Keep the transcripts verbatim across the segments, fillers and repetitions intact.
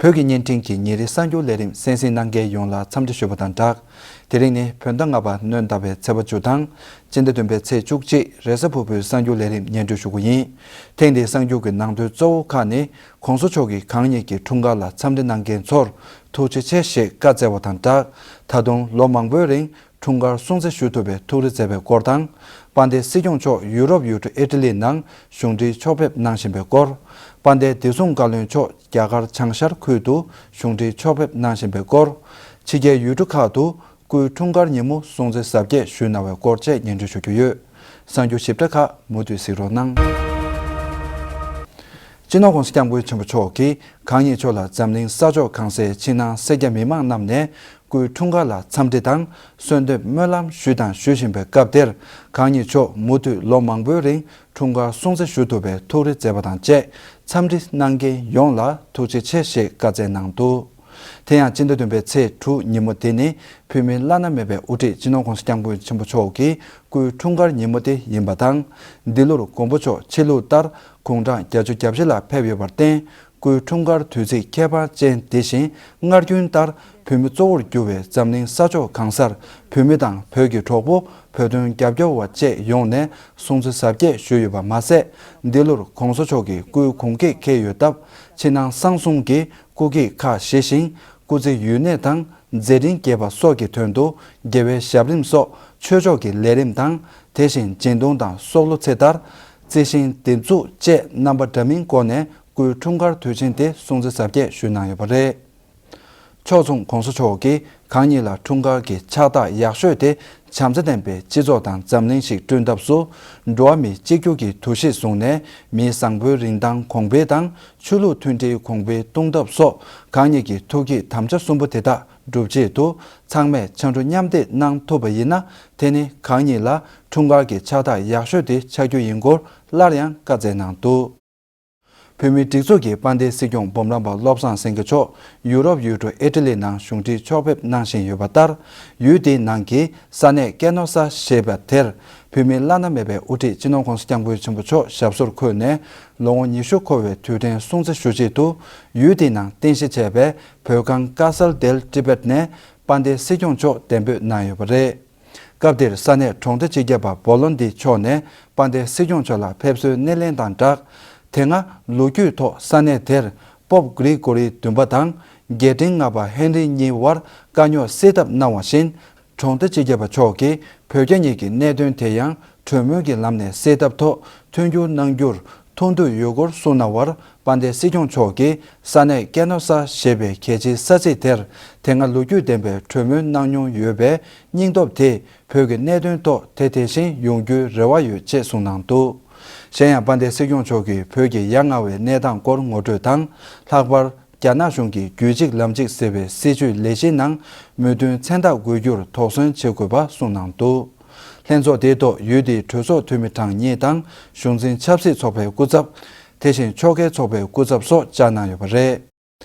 བོད་ཀྱི་བརྙན་འཕྲིན་གྱི་ཉིན་རེའི་གསར་འགྱུར་ལས་རིམ་གསན་གཟིགས་གནང་མཁན་ཡོངས་ལ་འཚམས་འདྲི་ཞུ་བ་དང་སྦྲགས། དེ་རིང་ནི་བོད་ཟླ་ལྔ་པ་སྣོན་ཟླ་བའི་ཚེས་པ་བཅུ་དང་། སྤྱི་ཟླ་བདུན་པའི་ཚེས་བཅུ་གཅིག་རེས་གཟའ་ཕུར་བུའི་གསར་འགྱུར་ལས་རིམ་སྙན་སྒྲོན་ཞུ་རྒྱུ་ཡིན། ཐེངས་འདིའི་གསར་འགྱུར་གྱི་ནང་དོན་གཙོ་བོ་ཁག་ནི། གོང་ས་མཆོག་གིས་གང་ཉིད་ཀྱི་འཁྲུངས་སྐར་ལ་འཚམས་འདྲི་གནང་མཁན་ཚོར་ཐུགས་རྗེ་ཆེ་ཞེས་བཀའ་སྩལ་བ་དང་སྦྲགས། ད་དུང་ལོ་མང་པོའི་རིང་འཁྲུངས་སྐར་སྲུང་བརྩི་ཞུ་ཐུབ་པའི་ཐུགས་རེ་མཛད་པའི་སྐོར་དང་། དཔལ་ལྡན་སྲིད་སྐྱོང་མཆོག་ཡུ་རོབ་ཡུལ་གྲུ་ཨི་ཊ་ལི་ནང་གཞུང་འབྲེལ་ཕྱོགས་ཕེབས་གནང་བཞིན་པའི་སྐོར། དཔལ་ལྡན་བདེ་སྲུང་བཀའ་བློན་མཆོག་རྒྱ་གར་བྱང་ཤར་ཁུལ་དུ་གཞུང་འབྲེལ་ཕྱོགས་ཕེབས་གནང་བཞིན་པའི་སྐོར། ཕྱི་རྒྱལ་ཡུལ་གྲུ་ཁག་ཏུ་སྐུའི་འཁྲུངས་སྐར་ཉིན་མོ་སྲུང་བརྩི་གཟབ་རྒྱས་ཞུས་གནང་བའི་སྐོར་བཅས་སྙན་སྒྲོན་ཞུ་རྒྱུ་ཡོད། གསར་འགྱུར་ཞིབ་ཕྲ་ཁག་མུ་མཐུད་གཟིགས་རོགས་གནང་། སྤྱི་ནོར་༸གོང་ས་༸སྐྱབས་མགོན་ཆེན་པོ་མཆོག་གིས་གང་ཉིད་མཆོག་ལ་འཛམ་གླིང་ས་ཕྱོགས་གང་སའི་ཕྱི་ནང་སེར་སྐྱ་མི་མང་རྣམས་ནས་སྐུའི་འཁྲུངས་སྐར་ལ་འཚམས་འདྲི་དང་གསོལ་འདེབས་སྨོན་ལམ་ཞུས་དང་ཞུ་བཞིན་པའི་སྐབས་དེར། གང་ཉིད་མཆོག་མུ་མཐུད་ལོ་མང་པོའི་རིང་འཁྲུངས་སྐར་སྲུང་བརྩི་ཞུ་ཐུབ་པའི་ཐུགས་རེ་མཛད་པ་དང་བཅས། འཚམས་འདྲི་གནང་མཁན་ཡོངས་ལ་ཐུགས་རྗེ་ཆེ་ཞེས་བཀའ་སྩལ་གནང་འདུག་དེ་ཡང་སྤྱི་ཟླ་བདུན་པའི་ཚེས་དྲུག་ཉིན་མོ་དེ་ནི་བོད་མིའི་བླ་ན་མེད་པའི་དབུ་ཁྲིད་སྤྱི་ནོར་༸གོང་ས་༸སྐྱབས་མགོན་ཆེན་པོ་མཆོག་གི་སྐུའི་འཁྲུངས་སྐར་ཉིན་མོ་དེ་ཡིན་པ་དང་། འདི་ལོར་མགོན་པོ་མཆོག་ཕྱི་ལུགས་ལྟར་དགུང་གྲངས་བརྒྱད་ཅུ་གྱ་བཞི་ལ་ཕེབས་ཡོད་པར་བརྟེན། སྐུའི་འཁྲུངས་སྐར་དུས་ཚིགས་ཁྱད་པར་ཅན་འདི་བཞིན་སྔར་རྒྱུན་ལྟར་བོད་མི་གཙོ་བོར་གྱུར་བའི་འཛམ་གླིང་ས་ཕྱོགས་གང་སར་བོད་མི་དང་བོད་ཀྱི་གྲོགས་པོ། བོད་དོན་རྒྱབ་སྐྱོར་བ་བཅས་ཡོངས་ནས་སྲུང་བརྩི་གཟབ་རྒྱས་ཞུས་ཡོད་པ་མ་ཟད། འདི་ལོར་༸གོང་ས་མཆོག་གི་སྐུའི་གུང་སྐེགས་འཁེལ་ཡོད་སྟབས། ཕྱི་ནང་གསང་གསུམ་གྱི་སྐུ་སྐེགས་ཁག་ཞི་ཞིང་། སྐུ་ཚེ་ཡུན་གནས་དང་མཛད་འཕྲིན་རྒྱས་པ་སོགས་ཀྱི་དོན་དུ་དགེ་བའི་ཞབས་རིམ་སོགས་ཆོས་ཕྱོགས་ཀྱི་ལས་རིམ་དང་། དེ་བཞིན་སྦྱིན་གཏོང་དང་སྲོག་བླུ་ཚེ་ཐར། རྩི་ཤིང་འདེབས་འཛུགས་བཅས་རྣམ་པ་འདྲ་མིན་སྐོར་ནས་སྐུའི་འཁྲུངས་སྐར་དུས་ཆེན་དེ་སྲུང་བརྩི་གཟབ་རྒྱས་ཞུས་གནང་ཡོད་པ་རེད། ཕྱོགས་མཚུངས་༸གོང་ས་མཆོག་གིས་གང་ཉིད་ལ་འཁྲུངས་སྐར་གྱི་ཕྱག་རྟགས་ཡག་ཤོས་དེ་བྱམས་བརྩེ་ལྡན་པའི་སྤྱི་ཚོགས་དང་འཛམ་གླིང་ཞིག་བསྐྲུན་ཐབས་སུ། འགྲོ་བ་མི་གཅིག་གྱུར་གྱི་འདུ་ཤེས་བཟུང་ནས་མིའི་བཟང་པོའི་རིན་ཐང་གོང་འཕེལ་དང་། ཆོས་ལུགས་མཐུན་སྒྲིལ་གོང་འཕེལ་གཏོང་ཐབས་སོགས་གང་ཉིད་ཀྱི་ཐུགས་བསྐྱེད་དམ་བཅའ་གསུམ་པོ་དེ་དག་སྒྲུབ་ཆེད་དུ། ཚང་མས་ཕྱར་གྲུ་མཉམ་འདེགས་གནང་ཐུབ་པ་ཡིན་ན། དེ་ནི་གང་ཉིད་ལ་འཁྲུངས་སྐར་གྱི་ཕྱག་རྟགས་ཡག་ཤོས་དེ་ཆགས་རྒྱུ་ཡིན་སྐོར་སླར་ཡང་བཀའ་སྩལ་གནང་འདུག་བོད་མིའི་སྒྲིག་འཛུགས་ཀྱི་དཔལ་ལྡན་སྲིད་སྐྱོང་སྦོམ་རམས་པ་བློ་བཟང་སེང་གེ་མཆོག་ཡུ་རོབ་ཡུལ་གྲུ་ཨི་ཊ་ལི་ནང་གཞུང་འབྲེལ་ཕྱོགས་ཕེབས་གནང་བཞིན་ཡོད་པ་ལྟར། ཡུལ་དེའི་ནང་གི་ས་གནས་ཀེ་ནོ་ས་ཞེས་པ་དེར། བོད་མིའི་བླ་ན་མེད་པའི་དབུ་ཁྲིད་སྤྱི་ནོར་༸གོང་ས་༸སྐྱབས་མགོན་ཆེན་པོ་མཆོག་ཞབས་སོར་འཁོད་ནས། ལོ་ངོ་ཉི་ཤུ་འཁོར་བའི་དུས་དྲན་སྲུང་བརྩི་ཞུ་ཆེད་དུ། ཡུལ་དེའི་ནང་རྟེན་གཞི་བྱས་པའི་བོད་ཁང་ཀ་སལ་དེལ་ཊི་བེཊ་ནས་དཔལ་ལྡན་སྲིད་སྐྱོང་མཆོག་གདན་འབོད་གནང་ཡོད་པ་རེད། སྐབས་དེར་ས་གནས་གྲོང་སྡེ་སྤྱི་ཁྱབ་པ་བོ་ལོན་ཏི་མཆོག་ནས་དཔལ་ལྡན་སྲིད་སྐྱོང་མཆོག་ལ་ཕེབས་བསུའི་སྣེ་ལེན་དང་སྦྲགས། དེ་སྔ་ལོ་རྒྱུས་ཐོག་ས་གནས་དེར་པོབ་གྷི་རི་གོ་རི་བདུན་པ་དང་རྒྱལ་ཕྲན་ལྔ་པ་ཧེན་རི་གཉིས་དབར་དཀའ་རྙོག་སེལ་ཐབས་གནང་བ་བཞིན། གྲོང་སྡེ་སྤྱི་ཁྱབ་པ་མཆོག་གིས་བོད་རྒྱ་གཉིས་ཀྱི་གནད་དོན་དེ་ཡང་གྲོས་མོལ་གྱི་ལམ་ནས་སེལ་ཐབས་ཐོག་མཐུན་འགྱུར་གནང་རྒྱུར་ཐུགས་འདོད་ཡོད་སྐོར་གསུངས་གནང་བར། དཔལ་ལྡན་སྲིད་སྐྱོང་མཆོག་གིས་ས་གནས་ཀེ་ནོ་ས་ཞེས་པའི་གལ་ཆེའི་ས་ཚིགས་དེར་དེ་སྔ་ལོ་རྒྱུས་ལྡན་པའི་གྲོས་མོལ་གནང་མྱོང་ཡོད་པའི་སྙིང་སྟོབས་དེས་བོད་ཀྱི་གནད་དོན་ཐོག་དེ་དེ་བཞིན་ཡོང་རྒྱུའི་རེ་བ་ཡོད་ཅེས་གསུངས་གནང་འདུག་གཞན་ཡང་དཔལ་ལྡན་སྲིད་སྐྱོང་མཆོག་གིས་བོད་ཀྱི་ཡ་ང་བའི་གནས་སྟངས་སྐོར་ངོ་སྤྲོད་དང་། ལྷག་པར་རྒྱ་ནག་གཞུང་གིས་རྒྱུད་གཅིག་ལམ་གཅིག་ཟེར་བའི་སྲིད་བྱུས་ལས་གཞིའི་ནང་མོས་མཐུན་མཚན་རྟགས་དགོས་རྒྱུར་དོགས་ཟོན་བྱེད་དགོས་པ་གསུངས་གནང་འདུག་ལྷན་ཚོགས་དེའི་ཐོག་ཡུལ་དེའི་གྲོས་ཚོགས་འཐུས་མི་གྲངས་གཉིས་དང་། གཞུང་འཛིན་ཆབ་སྲིད་ཚོགས་པའི་སྐུ་ཚབ། དེ་བཞིན་ཕྱོགས་འགལ་ཚོགས་པའི་སྐུ་ཚབ་སོགས་བཅར་གནང་ཡོད་པ་རེད།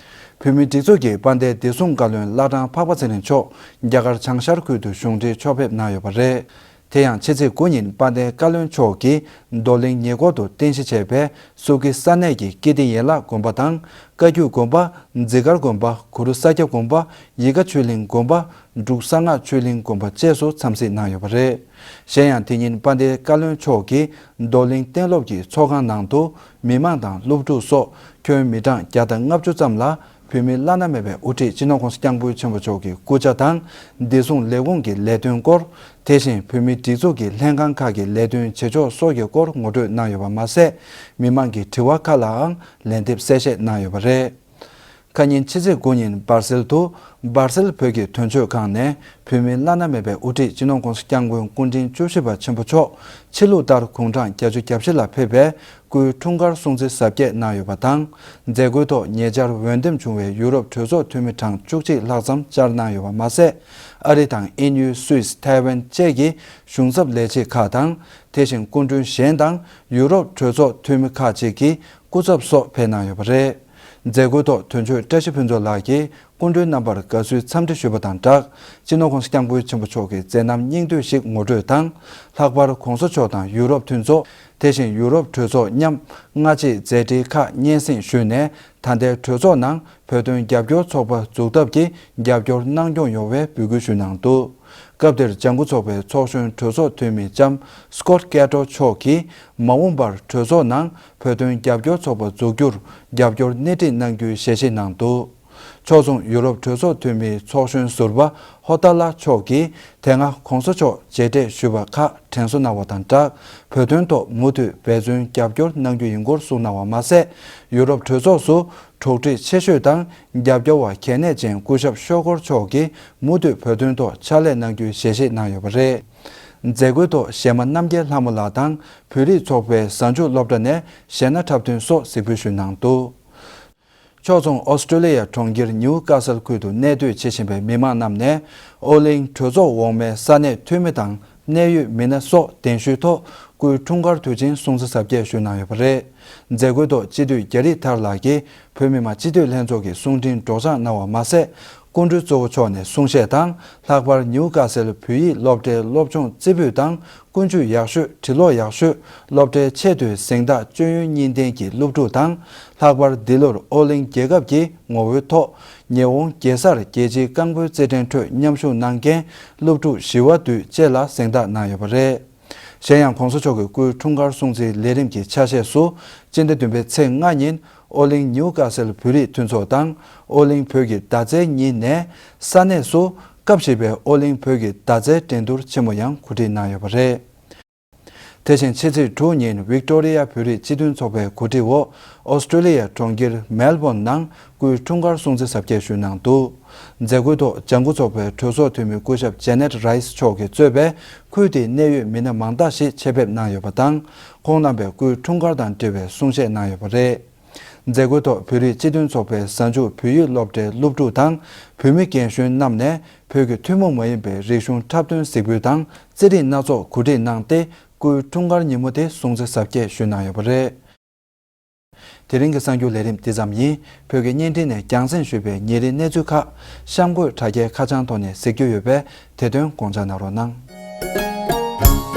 བོད་མིའི་སྒྲིག་འཛུགས་ཀྱི་དཔལ་ལྡན་བདེ་སྲུང་བཀའ་བློན་བླ་བྲང་འཕགས་པ་ཚེ་རིང་མཆོག་རྒྱ་གར་བྱང་ཤར་ཁུལ་དུ་གཞུང་འབྲེལ་ཕྱོགས་ཕེབས་གནང་ཡོད་པ་རེད། དེ་ཡང་ཕྱི་ཚེས་དགུ་ཉིན་དཔལ་ལྡན་བཀའ་བློན་མཆོག་གིས་རྡོར་གླིང་ཉེ་འཁོར་དུ་རྟེན་གཞི་བྱས་པའི་སུ་ཀི་ས་གནས་ཀྱི་ཀིརྟི་ཡན་ལག་དགོན་པ་དང་། བཀའ་བརྒྱུད་དགོན་པ། འཛི་སྒར་དགོན་པ། གུ་རུ་ས་སྐྱ་དགོན་པ། ཡིད་དགའ་ཆོས་གླིང་དགོན་པ། འབྲུག་གསང་སྔགས་ཆོས་གླིང་དགོན་པ་བཅས་སུ་འཚམས་གཟིགས་གནང་ཡོད་པ་རེད། གཞན་ཡང་དེ་ཉིན་དཔལ་ལྡན་བཀའ་བློན་མཆོག་གིས་རྡོར་གླིང་གཏན་སློབ་ཀྱི་ཚོགས་ཁང་ནང་དུ་མི་མང་དང་སློབ་ཕྲུག་སོགས་ཁྱོན་མི་གྲངས་བརྒྱ་དང་ལྔ་བཅུ་ཙམ་ལ་བོད་མིའི་བླ་ན་མེད་པའི་དབུ་ཁྲིད་སྤྱི་ནོར་༸གོང་ས་༸སྐྱབས་མགོན་ཆེན་པོ་མཆོག་གི་སྐུ་ཕྱྭ་དང་བདེ་སྲུང་ལས་ཁུངས་ཀྱི་ལས་དོན་སྐོར། དེ་བཞིན་བོད་མིའི་སྒྲིག་འཛུགས་ཀྱི་ལྷན་ཁང་ཁག་གི་ལས་དོན་བྱེད་ཕྱོགས་སོགས་ཀྱི་སྐོར་ངོ་སྤྲོད་གནང་ཡོད་པ་མ་ཟད། མི་མང་གི་དྲི་བ་ཁག་ལའང་ལན་འདེབས་གསལ་བཤད་གནང་ཡོད་པ་རེད། ཁ་ཉིན་ཕྱི་ཚེས་དགུ་ཉིན་སྦར་སེལ་དུ་སྦར་སེལ་བོད་ཀྱི་དོན་གཅོད་ཁང་ནས་བོད་མིའི་བླ་ན་མེད་པའི་དབུ་ཁྲིད་སྤྱི་ནོར་༸གོང་ས་༸སྐྱབས་མགོན་སྐུ་ཕྲེང་བཅུ་བཞི་པ་ཆེན་པོ་མཆོག་ཕྱི་ལུགས་ལྟར་དགུང་གྲངས་བརྒྱད་ཅུ་གྱ་བཞི་ལ་ཕེབས་པའི་སྐུའི་འཁྲུངས་སྐར་སྲུང་བརྩི་གཟབ་རྒྱས་གནང་ཡོད་པ་དང་། མཛད་སྒོའི་ཐོག་ཉེ་ཆར་འོས་འདེམས་བྱུང་བའི་ཡུ་རོབ་གྲོས་ཚོགས་འཐུས་མི་གྲངས་བཅུ་གཅིག་ལྷག་ཙམ་བཅར་གནང་ཡོད་པ་མ་ཟད། ཨ་རི་དང་དབྱིན་ཡུལ། སུད་སི། ཐའེ་ཝན་བཅས་ཀྱི་གཞུང་ཚབ་ལས་བྱེད་ཁག་དང་། དེ་བཞིན་སྐུ་མགྲོན་གཞན་དང་ཡུ་རོབ་གྲོས་ཚོགས་འཐུས་མི་ཁག་ཅིག་གི་སྐུ་ཚབ་སོགས་ཕེབས་གནང་ཡོད་པ་རེད། མཛད་སྒོའི་ཐོག་དོན་གཅོད་བཀྲ་ཤིས་ཕུན་ཚོགས་ལགས་ཀྱིས་སྐུ་མགྲོན་རྣམ་པར་དགའ་བསུའི་འཚམས་འདྲི་ཞུས་པ་དང་སྦྲགས། སྤྱི་ནོར་༸གོང་ས་༸སྐྱབས་མགོན་ཆེན་པོ་མཆོག་གི་མཛད་རྣམ་སྙིང་བསྡུས་ཤིག་ངོ་སྤྲོད་དང་། ལྷག་པར་༸གོང་ས་མཆོག་དང་ཡུ་རོབ་མཐུན་ཚོགས། དེ་བཞིན་ཡུ་རོབ་གྲོས་ཚོགས་མཉམ་སྔ་རྗེས་མཛད་བྲེལ་ཁག་སྙན་སེང་ཞུས་ནས། ད་ལྟའི་གྲོས་ཚོགས་ནང་བོད་དོན་རྒྱབ་སྐྱོར་ཚོགས་པ་འཛུགས་ཐབས་ཀྱི་རྒྱབ་སྐྱོར་གནང་སྐྱོང་ཡོང་བའི་འབོད་སྐུལ་ཞུས་གནང་འདུག་སྐབས་དེར་ལྗང་ཁུ་ཚོགས་པའི་ཚོགས་གཞོན་གྲོས་ཚོགས་འཐུས་མི་ལྕམ་སི་ཀོཊ་ཀེ་ཏྲོ་མཆོག་གིས། མ་འོངས་པར་གྲོས་ཚོགས་ནང་བོད་དོན་རྒྱབ་སྐྱོར་ཚོགས་པ་འཛུགས་རྒྱུར་རྒྱབ་སྐྱོར་སྣེ་ཁྲིད་གནང་རྒྱུའི་ཞལ་བཞེས་གནང་འདུག་ཕྱོགས་མཚུངས་ཡུ་རོབ་གྲོས་ཚོགས་འཐུས་མིའི་ཚོགས་གཞོན་ཟུར་པ་ཧོ་ཏཱ་ལ་མཆོག་གིས། དེ་སྔ་༸གོང་ས་མཆོག་མཇལ་འཕྲད་ཞུས་པ་ཁག་དྲན་གསོ་གནང་བ་དང་སྦྲགས། བོད་དོན་ཐོག་མུ་མཐུད་འབད་བརྩོན་རྒྱབ་སྐྱོར་གནང་རྒྱུ་ཡིན་སྐོར་གསུངས་གནང་བ་མ་ཟད། ཡུ་རོབ་གྲོས་ཚོགས་སུ་གྲོགས་འདྲིས་ཆེ་ཤོས་དང་རྒྱབ་སྐྱོར་བ་གལ་གནད་ཅན་སྐུ་ཞབས་ཤོ་ཀོར་མཆོག་གིས་མུ་མཐུད་བོད་དོན་ཐོག་ཕྱག་ལས་གནང་རྒྱུའི་ཞལ་བཞེས་གནང་ཡོད་པ་རེད། མཛད་སྒོའི་ཐོག་གཞས་མ་རྣམ་རྒྱལ་ལྷ་མོ་ལགས་དང་བོད་རིགས་ཚོགས་པའི་གཟའ་མཇུག་སློབ་གྲྭ་ནས་གཞས་སྣ་འཁྲབ་སྟོན་སོགས་གཟིགས་འབུལ་ཞུས་གནང་འདུག་ཕྱོགས་མཚུངས་ཨོ་སི་ཀྲོ་ལི་ཡ་གྲོང་ཁྱེར་ནིའུ་ཀ་སལ་ཁུལ་དུ་གནས་སྡོད་བྱེད་བཞིན་པའི་མི་མང་རྣམས་ནས་ཨོ་གླིང་གྲོས་ཚོགས་འོག་མའི་ས་གནས་འཐུས་མི་དང་གནད་ཡོད་མི་སྣ་སོགས་གདན་ཞུའི་ཐོག་སྐུའི་འཁྲུངས་སྐར་དུས་ཆེན་སྲུང་བརྩི་གཟབ་རྒྱས་ཞུས་གནང་ཡོད་པ་རེད། མཛད་སྒོའི་ཐོག་སྤྱི་འཐུས་རྒྱ་རིགས་ཐར་ལགས་ཀྱིས་བོད་མི་མང་སྤྱི་འཐུས་ལྷན་ཚོགས་ཀྱི་གསུང་འཕྲིན་སྒྲོག་སྦྱང་གནང་བ་མ་ཟད། སྐུ་མགྲོན་གཙོ་བོ་མཆོག་ནས་གསུང་བཤད་དང་། ལྷག་པར་ནིའུ་ཀ་སལ་བོད་ཡིག་སློབ་གྲྭའི་སློབ་སྦྱོང་རྩེ་ཕུད་དང་། ཀུན་སྤྱོད་ཡག་ཤོས། འབྲི་ཀློག་ཡག་ཤོས། སློབ་གྲྭའི་ཆེས་མཐོའི་གཟེངས་རྟགས་སྤྱོད་ཡོན་གཉིས་ལྡན་གྱི་སློབ་ཕྲུག་དང་། ལྷག་པར་འདི་ལོར་ཨོ་གླིང་རྒྱལ་ཁབ་ཀྱི་ངོ་བོའི་ཐོག་ཉེ་འོང་རྒྱལ་སར་རྒྱལ་སྤྱིའི་རྐང་སྤོལ་རྩེད་འགྲན་ཁྲོད་མཉམ་ཞུགས་གནང་མཁན་སློབ་ཕྲུག་བཞི་བ་དུས་བཅས་ལ་གཟེངས་རྟགས་གནང་ཡོད་པ་རེད། གཞན་ཡང་༸གོང་ས་མཆོག་གི་སྐུའི་འཁྲུངས་སྐར་སྲུང་བརྩིའི་ལས་རིམ་གྱི་ཆ་ཤས་སུ། སྤྱི་ཟླ་བདུན་པའི་ཚེས་ལྔ་ཉིན་ཨོ་གླིང་ནིའུ་ཀ་སལ་བོད་རིགས་མཐུན་ཚོགས་དང་ཨོ་གླིང་བོད་ཀྱི་མདའ་རྩེད་གཉིས་ནས་ས་གནས་སུ་སྐབས་བཞི་པའི་ཨོ་གླིང་བོད་ཀྱི་མདའ་རྩེད་འགྲན་བསྡུར་ཆེན་མོ་ཡང་གོ་སྒྲིག་གནང་ཡོད་པ་རེད། དེ་བཞིན་ཕྱི་ཚེས་དྲུག་ཉིན་ཝིག་ཏོ་རི་ཡ་བོད་རིགས་སྤྱི་མཐུན་ཚོགས་པའི་གོ་སྒྲིག་འོག་ཨོ་སི་ཀྲོ་ལི་ཡའི་གྲོང་ཁྱེར་མེལ་བོན་ནང་སྐུའི་འཁྲུངས་སྐར་སྲུང་བརྩི་གཟབ་རྒྱས་ཞུས་གནང་འདུག་མཛད་སྒོའི་ཐོག་ལྗང་ཁུ་ཚོགས་པའི་གྲོས་ཚོགས་འཐུས་མི་སྐུ་ཞབས་ཇེ་ནེད་རའི་སི་མཆོག་གིས་གཙོས་པའི་ཁུལ་དེའི་གནད་ཡོད་མི་སྣ་མང་དག་ཞིག་ཆེད་ཕེབས་གནང་ཡོད་པ་དང་། ཁོང་རྣམ་པས་སྐུའི་འཁྲུངས་སྐར་དང་འབྲེལ་བའི་གསུང་བཤད་གནང་ཡོད་པ་རེད། མཛད་སྒོའི་ཐོག་བོད་རིགས་སྤྱི་མཐུན་ཚོགས་པའི་གཟའ་མཇུག་བོད་ཡིག་སློབ་གྲྭའི་སློབ་ཕྲུག་དང་བོད་མི་རྒན་གཞོན་རྣམས་ནས་བོད་ཀྱི་ཐུན་མོང་མ་ཡིན་པའི་རིག་གཞུང་འཁྲབ་སྟོན་གཟིགས་འབུལ་དང་རྩེད་རིགས་སྣ་ཚོགས་གོ་སྒྲིག་གནང་སྟེ། སྐུའི་འཁྲུངས་སྐར་ཉིན་མོ་དེ་སྲུང་བརྩི་གཟབ་རྒྱས་ཞུས་གནང་ཡོད་པ་རེད། དེ་རིང་གི་གསར་འགྱུར་ལས་རིམ་འདི་ཙམ་ཡིན། བོད་ཀྱི་བརྙན་འཕྲིན་ནས་རྒྱང་སྲིང་ཞུས་པའི་ཉིན་རེའི་གནས་ཚུལ་ཁག་གཤམ་འཁོད་དྲ་རྒྱའི་ཁ་བྱང་ཐོག་ནས་གཟིགས་རྒྱུ་ཡོད་པས། དེ་དོན་དགོངས་འཇགས་གནང་རོགས་གནང་།